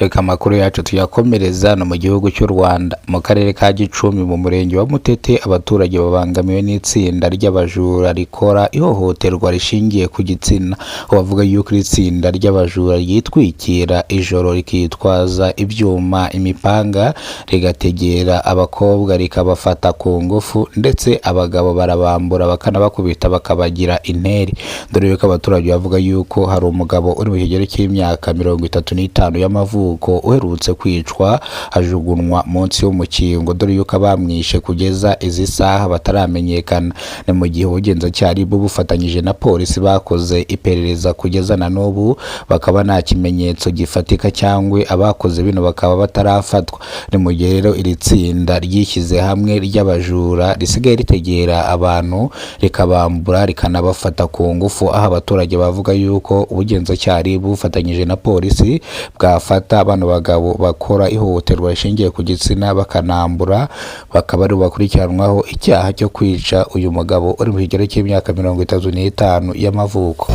Reka amakuru yacu tuyakomereza no mu gihugu cy'u Rwanda, mu karere ka Gicumbi, mu murenge wa Mutete. Abaturage babangamiwe n'itsinda ry'abajura rikora ihohoterwa rishingiye ku gitsina, aho bavuga yuko iri tsinda ry'abajura ryitwikira ijoro, rikitwaza ibyuma, imipanga, rigategera abakobwa rikabafata ku ngufu, ndetse abagabo barabambura, bakanabakubita, bakabagira intere. Dore yuko abaturage bavuga yuko hari umugabo uri mu kigero cy'imyaka 35 y'amavuko uherutse kwicwa, ajugunywa munsi y'umukingo. Dore yuko abamwishe kugeza izi saha bataramenyekana. Ni mu gihe ubugenzacyaha RIB bufatanyije na polisi bakoze iperereza, kugeza na n'ubu bakaba nta kimenyetso gifatika cyangwa abakoze bino bakaba batarafatwa. Ni mu gihe rero iri tsinda ryishyize hamwe ry'abajura risigaye ritegera abantu, rikabambura, rikanabafata ku ngufu, aho abaturage bavuga yuko ubugenzacyaha RIB bufatanyije na polisi bwafata bano bagabo bakora ihohoterwa rishingiye ku gitsina, bakanambura, bakaba ari bakurikiranwaho icyaha cyo kwica uyu mugabo uri mu kigero cy'imyaka 35 y'amavuko.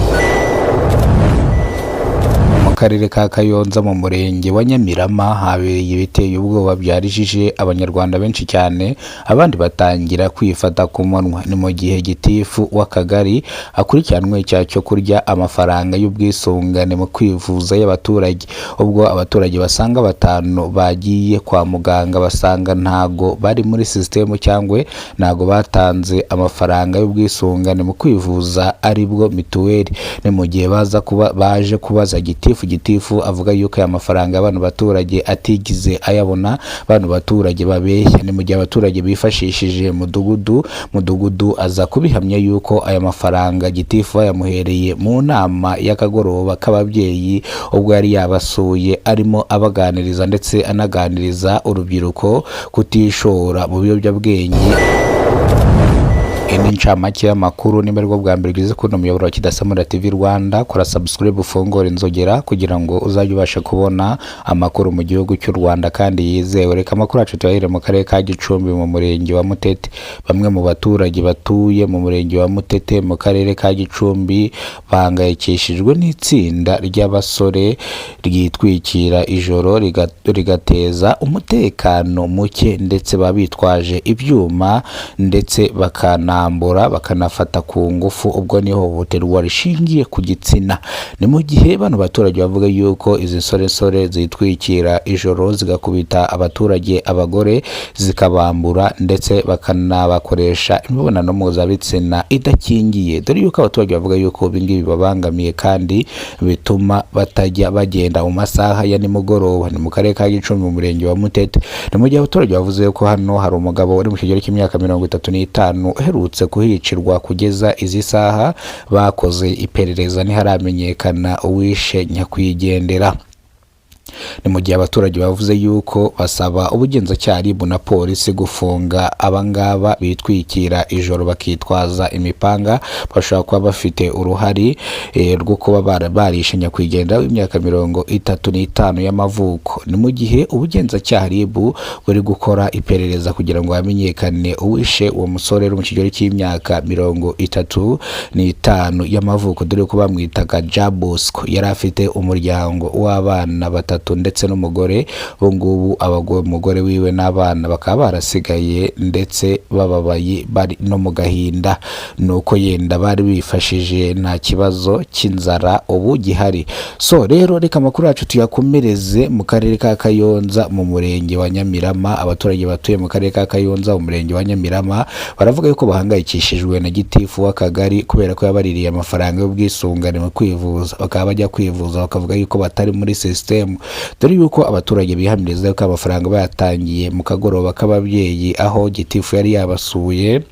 Mu karere ka Kayonza, mu murenge wa Nyamirama, habereye ibiteye ubwoba byarijije Abanyarwanda benshi cyane, abandi batangira kwifata ku munwa. Ni mu gihe gitifu w'akagari akurikiranwe icyaha cyo kurya amafaranga y'ubwisungane mu kwivuza y'abaturage, ubwo abaturage basanga batanu bagiye kwa muganga basanga ntago bari muri sisitemu cyangwa ntago batanze amafaranga y'ubwisungane mu kwivuza, aribwo mituweli. Ni mu gihe baza kuba baje kubaza gitifu, gitifu avuga yuko aya mafaranga bano baturage atigize ayabona, bano baturage babeshya. Ni mu gihe abaturage bifashishije mudugudu, mudugudu aza kubihamya yuko aya mafaranga gitifu bayamuhereye mu nama y'akagoroba k'ababyeyi, ubwo yari yabasuye arimo abaganiriza, ndetse anaganiriza urubyiruko kutishora mu biyobyabwenge. Iyi ni incamake y'amakuru. Niba aribwo bwa mbere ugeze kuri uno muyoboro wa Kidasamura TV Rwanda, kora subscribe, ufungure inzogera kugira ngo uzajye ubasha kubona amakuru mu gihugu cy'u Rwanda kandi yizewe. Reka amakuru yacu tuyahere mu karere ka Gicumbi, mu murenge wa Mutete. Bamwe mu baturage batuye mu murenge wa Mutete mu karere ka Gicumbi bahangayikishijwe n'itsinda ry'abasore ryitwikira ijoro rigateza umutekano muke, ndetse baba bitwaje ibyuma, ndetse bakanambura, bakanafata ku ngufu, ubwo ni ihohoterwa rishingiye ku gitsina. Ni mu gihe bano baturage bavuga yuko izi nsoresore zitwikira ijoro zigakubita abaturage, abagore, zikabambura, ndetse bakanabakoresha imibonano mpuzabitsina idakingiye. Dore yuko abaturage bavuga yuko ibi ngibi bibabangamiye kandi bituma batajya bagenda mu masaha ya nimugoroba. Ni mu karere ka Gicumbi, mu murenge wa Mutete. Ni mu gihe abaturage bavuze ko hano hari umugabo uri mu kigero cy'imyaka 35 uherutse kuhicirwa. Kugeza izi saha bakoze iperereza, ntiharamenyekana uwishe nyakwigendera. Ni mu gihe abaturage bavuze yuko basaba ubugenzacyaha RIB na polisi gufunga abangaba bitwikira ijoro bakitwaza imipanga, bashobora kuba bafite uruhare rwo kuba barishe nyakwigendera w'imyaka 35 y'amavuko. Ni mu gihe ubugenzacyaha RIB buri gukora iperereza kugira ngo hamenyekane uwishe uwo musore uri mu kigero cy'imyaka 35 y'amavuko, dore ko bamwitaga Jabosco. Yari afite umuryango w'abana batatu ndetse n'umugore. Ubu ngubu umugore wiwe n'abana bakaba barasigaye ndetse bababaye, bari no mu gahinda. Ni uko yenda bari bifashije, nta kibazo cy'inzara ubu gihari. So rero reka amakuru yacu tuyakomereze mu karere ka Kayonza, mu murenge wa Nyamirama. Abaturage batuye mu karere ka Kayonza, mu murenge wa Nyamirama, baravuga yuko bahangayikishijwe na gitifu w'akagari kubera ko yabaririye amafaranga y'ubwisungane mu kwivuza, bakaba bajya kwivuza bakavuga yuko batari muri sisitemu. Dore yuko abaturage bihamiriza yuko amafaranga bayatangiye mu kagoroba k'ababyeyi, aho gitifu yari yabasuye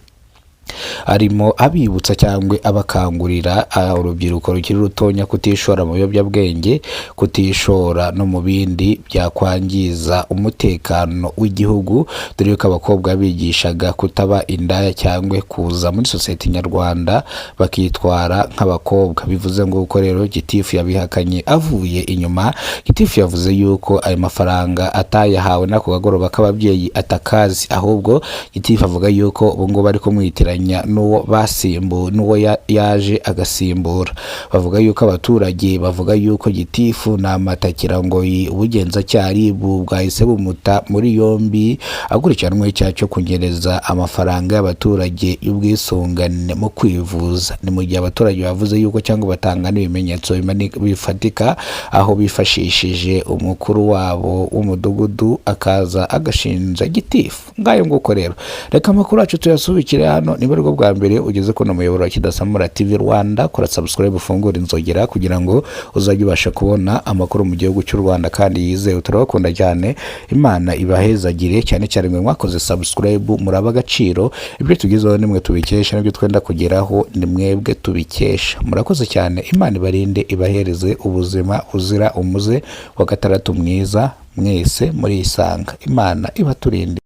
arimo abibutsa cyangwa abakangurira urubyiruko rukiri rutonya kutishora mu biyobyabwenge, kutishora no mu bindi byakwangiza umutekano w'igihugu. Dore yuko abakobwa bigishaga kutaba indaya cyangwa kuza muri sosiyete nyarwanda bakitwara nk'abakobwa. Bivuze ngo uko rero gitifu yabihakanye avuye inyuma. Gitifu yavuze yuko ayo mafaranga atayahawe n'ako kagoroba k'ababyeyi atakazi, ahubwo gitifu avuga yuko ubu ngubu ari kumwitiranya kugereranya n'uwo basimbu n'uwo yaje agasimbura. Bavuga yuko abaturage bavuga yuko gitifu ni amatakirangoyi. Ubugenzacyaha RIB bwahise bumuta muri yombi, akurikiranweho icyaha cyo kunyereza amafaranga y'abaturage y'ubwisungane mu kwivuza. Ni mu gihe abaturage bavuze yuko cyangwa batanga n'ibimenyetso bifatika, aho bifashishije umukuru wabo w'umudugudu akaza agashinja gitifu. Ngayo nguko rero, reka amakuru yacu tuyasubikire hano. Niba aribwo bwa mbere ugeze kuno muyoboro wa Kidasamura TV Rwanda, kora subscribe, ufungure inzogera kugira ngo uzajye ubasha kubona amakuru mu gihugu cy'u Rwanda kandi yizewe. Turabakunda cyane, Imana ibahezagire, cyane cyane mwe mwakoze subscribe, muraba agaciro. Ibyo tugezeho nimwe tubikesha, n'ibyo twenda kugeraho ni mwebwe tubikesha. Murakoze cyane, Imana ibarinde, ibahereze ubuzima buzira umuze. Wa gatandatu mwiza mwese, murisanga, Imana ibaturinde.